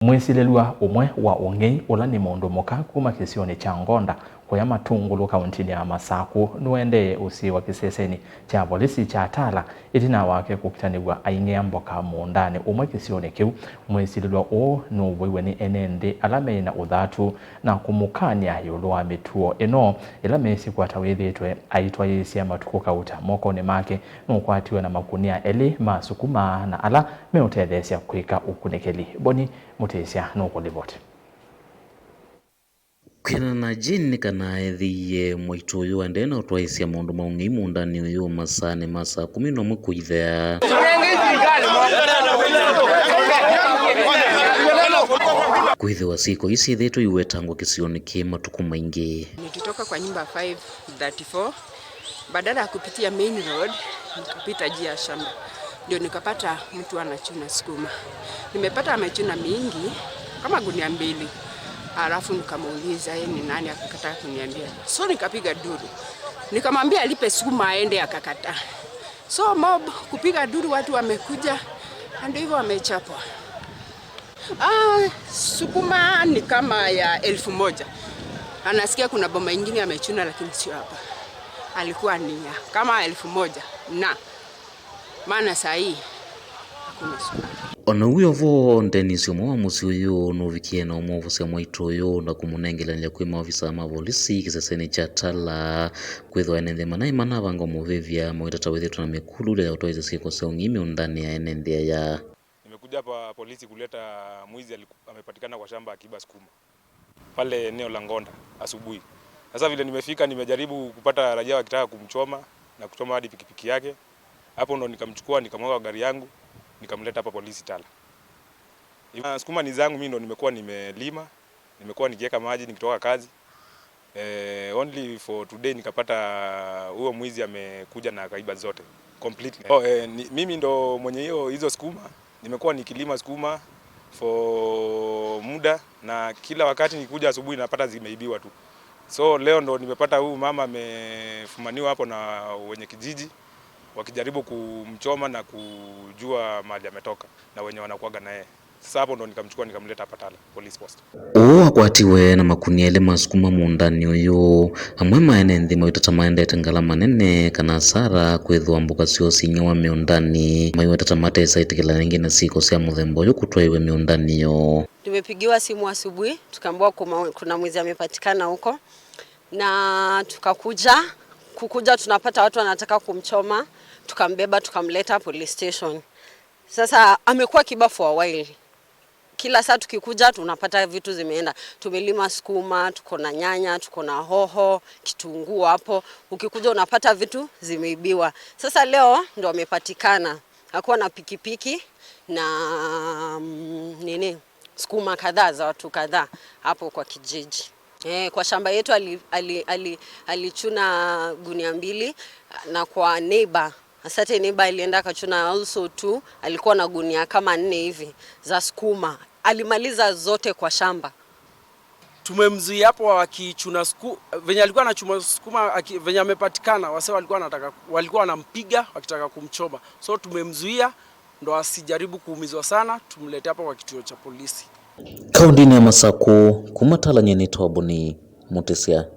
Mwisilelwa umwe wa ung'ei ula ni mundu muka kuma kisioni cha Ngonda kuya Matungulu kauntini ya Masaku nuendee usiwa kiseseni cha polisi cha Tala itina wake kukitaniwa aing'ea mboka muundani umwe kisioni kiu. Mwisilelwa uu nuwiwe ni ene nthi ala meina uthatu na kumukania iulu wa mituo ino ila mesi kwata withitwe aitwaisya matuku kauta mokoni make. Nukwatiwe na makunia eli ma sukuma na ala meutetheesya kwika ukunikeli. Boni Mutisya nukulivoti. Kwĩanana na Jane kana ethiie mwaitu uyu aendee na utwaisya maundu ma ung'ei muundani uyu masaani ma saa 11 kuithea. Kwithiwa ciiko ii syithitwe iwetangwa kisioni ki matuku maingi. Nilitoka kwa nyumba 534, badala ya kupitia main road nikapita njia ya shamba, ndio nikapata mtu anachuna sukuma. Nimepata amechuna mingi kama gunia 2. Alafu nikamuuliza yeye ni nani, akakataa kuniambia. So nikapiga duru, nikamwambia alipe sukuma aende, akakataa. So mob kupiga duru, watu wamekuja, ndio hivyo wamechapwa. Sukuma ni kama ya 1000. Anasikia kuna boma ingine amechuna, lakini sio hapa. Alikuwa ni ya kama 1000 na maana saa hii hakuna sukuma. Ona uyo vo Dennis umwe wa musyi uyu nuvikie na umwovosya mwaitu uyu na kumunengelania kwi maofisa ma volisi kiseseni cha Tala kwithwa ene nthi manai manavanga muvivya mawitata withitwe na mikulu ya utwaisya syiko sya ung'ei miundani ya ene nthi ya. Nimekuja hapa polisi kuleta mwizi amepatikana kwa shamba akiiba sukuma pale eneo la Ngonda asubuhi. Sasa vile nimefika, nimejaribu kupata raia wakitaka kumchoma na kuchoma hadi pikipiki yake. Hapo ndo nikamchukua, nikamweka gari yangu, nikamleta hapa polisi Tala. Sukuma ni zangu, mimi ndo nimekuwa nimelima, nimekuwa nikiweka maji nikitoka kazi. Only for today nikapata huyo mwizi amekuja na akaiba zote completely. Mimi ndo mwenye hizo sukuma. Nimekuwa nikilima sukuma for muda na kila wakati nikikuja asubuhi napata zimeibiwa tu. So leo ndo nimepata huyu mama amefumaniwa hapo na wenye kijiji wakijaribu kumchoma na kujua mahali ametoka na wenye wanakuaga na yeye. Sasa hapo ndo nikamchukua nikamleta hapa Tala police post. Uu akwatiwe na makunia eli masukuma muundani uyu amwe maene nthi mawitata maendete ngalama nene kana asara kwithwa mbuka syo sinyawa miundani maiwetata matesa itikila ingi na siko sya muthemba uyu kutwaiwe miundani yo. Tumepigiwa simu asubuhi tukaambiwa kuna mwizi amepatikana huko na tukakuja. Kukuja tunapata watu wanataka kumchoma, tukambeba tukamleta police station. Sasa amekuwa kiba for a while. Kila saa tukikuja tunapata vitu zimeenda. Tumelima sukuma, tuko na nyanya, tuko na hoho, kitunguu hapo. Ukikuja unapata vitu zimeibiwa. Sasa leo ndo amepatikana. Hakuwa na pikipiki na nini, sukuma kadhaa za watu kadhaa hapo kwa kijiji. Kwa shamba yetu alichuna gunia 2 na kwa neighbor, asante neighbor alienda akachuna also 2, alikuwa na gunia kama 4 hivi za sukuma. Alimaliza zote kwa shamba. Tumemzuia hapo akichuna venye alikuwa anachuma sukuma, venye amepatikana wase walikuwa wanampiga wakitaka kumchoma. So tumemzuia ndo asijaribu kuumizwa sana, tumlete hapa kwa kituo cha polisi. Kaunti ya Masaku kuma Tala nyenito Boni Mutisya.